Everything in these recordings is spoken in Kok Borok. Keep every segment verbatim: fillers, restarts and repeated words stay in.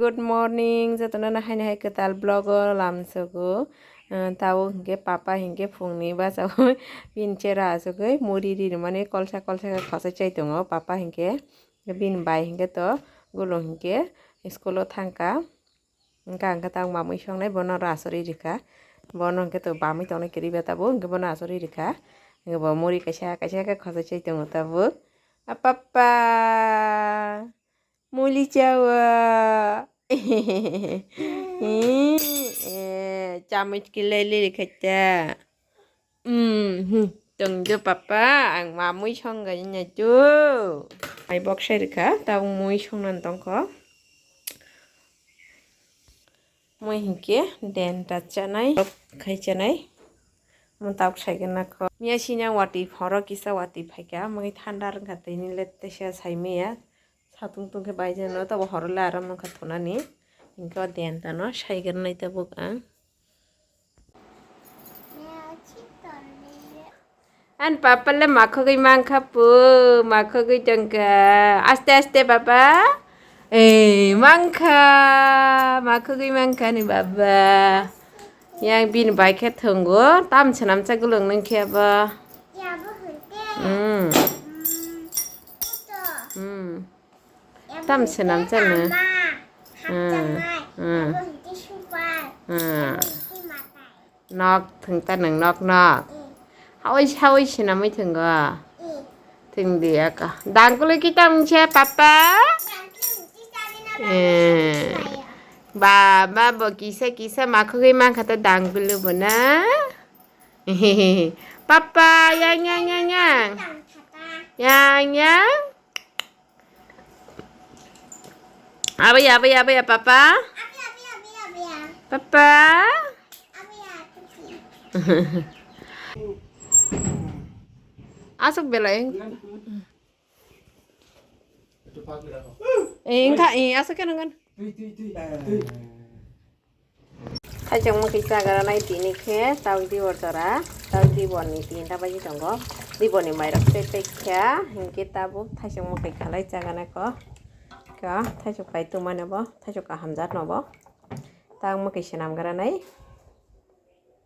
Good morning, jotono no haino hai kwtal vlog o lamsogo. Ah, tabuk hinkhe papa hinkhe phungni bachao bini chera achugwi muri ri rwmani kolsa kolsa khe khosai chai tongo. Papa hinkhe bini bai hinkhe to gulung hinkhe school o thangkha. Hwnkha hwnkhe tabuk mamui songnai bono ro asuri rikha. Bono hinkhe to bamwi tongnai kwrwi ba tabuk hinkhe bono asuri rikha. Hinkhe bo muri kaisa kaisa khe khosai chai tongo tabuk. A papa. Muli chawa. Eh, chamich kilai liri khaita. Hmm, hmm. Tongdo papa, ang mamui songgai naitu. Ai bok sai rikha, tabuk mui songnan tongkho. Mui hinkhe denta chanai, khai chanai. Mo tabuk saigwi nakho. Miya sini ang watwi phoro kisa watwi phaikha, mui thanda rwngkha tini le teisa saimaya. Satung tungkhe baijano, tabo horo le aram nangkha thunani. Hinkhe o dentano saigwi nai tabuk ang. Ani papa le makhogwi mankha pu, makhogwi tongkha. Aste aste papa. Eh, mankha, makhogwi mankha ni baba. Yang bini bai khe thwngo, tam swnam cha gulung nang khe abo. Hmm. Hmm. Tam swnam cha no. Hmm. Hmm. Hmm. Nok thwng ta nwng nok nok. Hawi hawi swnamwi thwngo. Thwng di aka. Dangkulu kita mungsa papa. Eh. Baba bo kisa kisa makhogwi mankha ta dangkulu bo na. Papa yang yang yang yang. Yang yang. Abaya, abaya, abaya, papa. Papa. Asok belai. Eh, engka, eh, asok kan kan. Thaisok mwkhwi chagra nai tini khe tau dibor jora, tau dibor ni tinta baji tongo, dibor ni mairok pek pek kha, hinkhe tabuk thaisok mwkhwi khalai chagra nai kho, kha thaisok pai tongmani bo, thaisok kaham jat no bo, tang mwkhwi swnam gra nai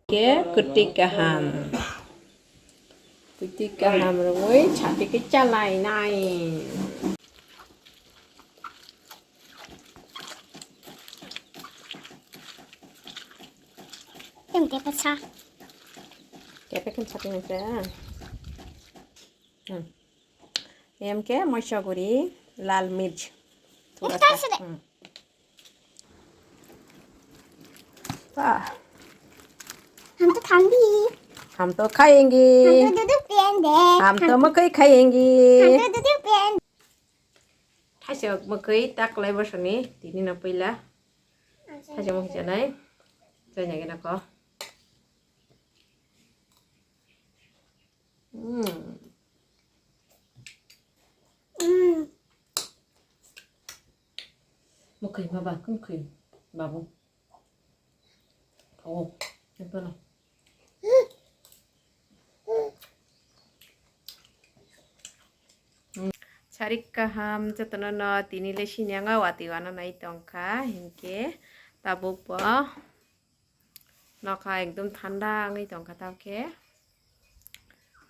khe kwtwi kaham, kwtwi kaham rwui chati khe chalai nai. Em, kepe sa. Kepe ken sa pini sa. Hmm. Em ke moisa guri lal mirch. Thura sa. Hmm. हम तो खाएंगे। हम तो खाएंगे। हम तो दूध पिएंगे। हम तो मकई खाएंगे। हम तो दूध पिएंगे। Thaisok mwkhwi taklai bosoni tini no puila. Thaisok mwkhwi chanai. Chaina gina ko. Mm. Mm. Mwkhwi ma ba, kwkhwi babu. Oh, ito na. Sarik kaham jotono no tini le sini anga wati wana nai tongkha hinkhe tabuk bo nokha ekdom thanda wngwi tongkha tabukhe.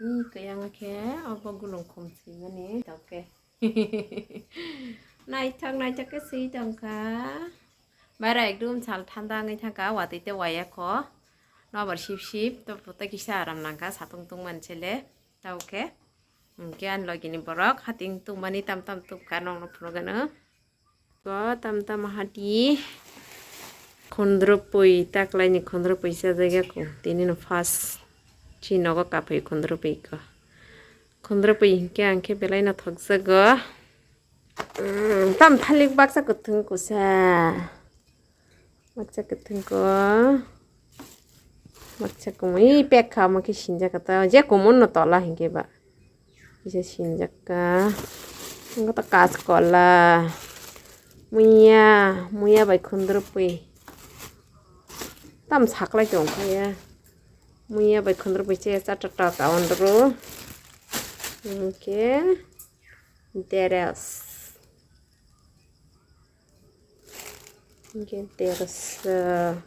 Hmm, khe yang khe obo gulung khum swimani tokhe. Naithok naithok khe swi tongkha. Baira ekdom sal thanda wngwi thangkha, watwi tei waya kho. Nobar sip sip, to phuto kisa aram nangkha, satung tungmani sele. Tokhe. Hinkhe ani logini borok hating tungmani tam tam tubkha nokno phunukgano. Bo tam tam hati khondropui taklaini khondropui chajakya kho tini no first chi nogo kaphai khondropui kho khondropui hinkhe ang khe belai no thokjago. Mm, tam thalik baksa kwthwng kusa baksa kwthwng kho baksa kumui pek kha omo khe sinjak kha ta je kumun no tola hinkhe ba. Kisa sinjak kha. Ang khe ta kaskola. Muya, muya bai khundrupui. Tam saklai tong kha ya. Muya bai khundrupui se cha ta ta ta on ro. Hinkhe deres. Hingke tersa.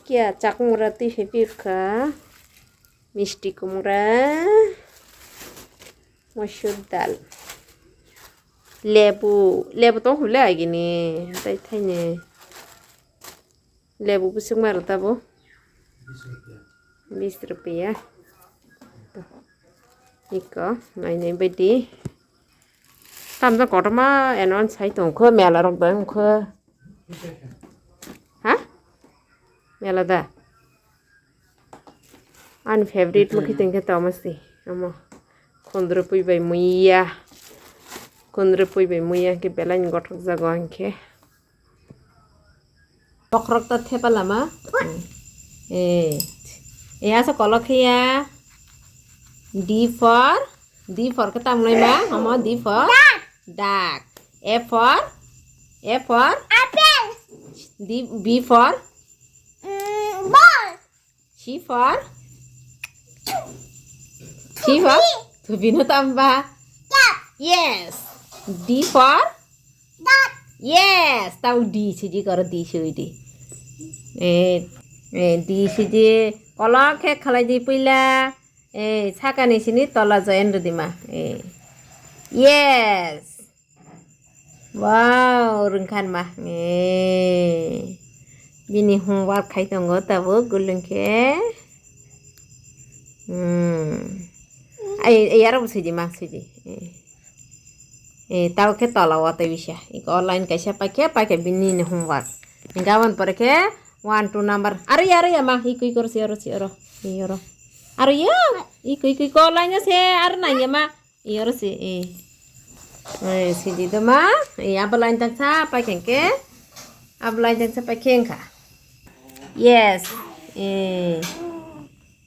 Kia chakmura twi hai pirkha. Misti kumura. Mosur dal. Lebu, lebu tong hule agini. Tai thaini. Lebu bising maro tabo. Bis rupiya. Iko, nai nai bedi. Tamjak kotorma eno sai tongkho, mela rok bai wngkho. Ha? Mela da? Ani favorite mo khiting khe tamo si. Amo. Khondro pui bai muiya. Khondro pui bai muiya khe belai ni gothok jago ang khe. Bokhorok ta thepa lama. Eh. Eh, asa kolok ya. D for, D for khe tamo nai ma? Amo D for? Duck. A for? A for? Apple. D, B for? Mm, ball. C for? C for? Tupi no tamba? Yes. D for? Dot. Yes. Tau D siji koro D sui di. Eh, eh, D siji kolok khe khalai di puila. Eh, sakani sini tola join rwdi ma. Eh. Yes. Wow, rwngkhan ma. Eh. Bini homework khai tongo tabuk gulung khe. Hmm. Ai, ai, aro bo sidi ma, sidi. Eh. Eh, tao khe tola o tei bisa. Iko online kaisa paikhe, paikhe bini ni homework. Gabon pore khe one, two number. Aro ya, aro ya ma, iko, iko, oro si, oro si, oro. Eh, oro. Aro ya. Iko, iko, iko online se, aro na ya ma. Iyoro si, eh. Eh, sidi doma. Eh, abo line tang sa, paikhen ke. Abo line tang sa, paikhen kha. Yes. Eh.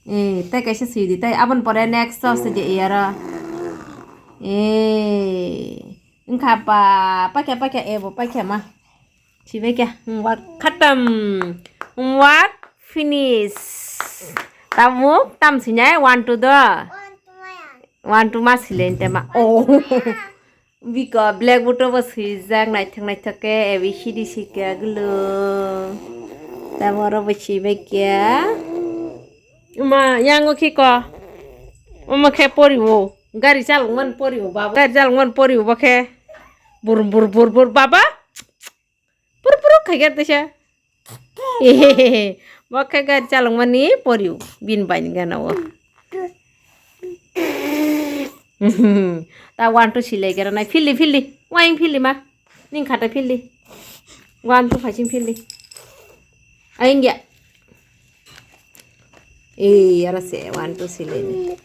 Eh, tai kaisa sidi, tai abon pore next so sidi iyoro. Eh. Wngkha pa, paikha, paikha, ebo paikha ma. Sibaikha, homework khatam. Homework finish. Tabuk tam sinai one, two do. One, two ma silente ma. Oh. Biko blackboard o bo swijak naithok naithok khe A B C D sikha gulo. Tamo oro bo sibaikha. Uma yango khiko. Uma khe poriwo. Gari chalokmani poriwo baba. Gari chalokmani poriwo bo khe. Bur bur bur bur baba. Pur pur khaikhe tesa. Bo khe gari chalokmani poriwo. Bini bai ni gana o. Ta one, two silai khe rwnai. Phildi, phildi. Waing phildi ma. Ning khata phildi. One, two phaising phildi. Aing ya. Eh, aro se one, two silai ni.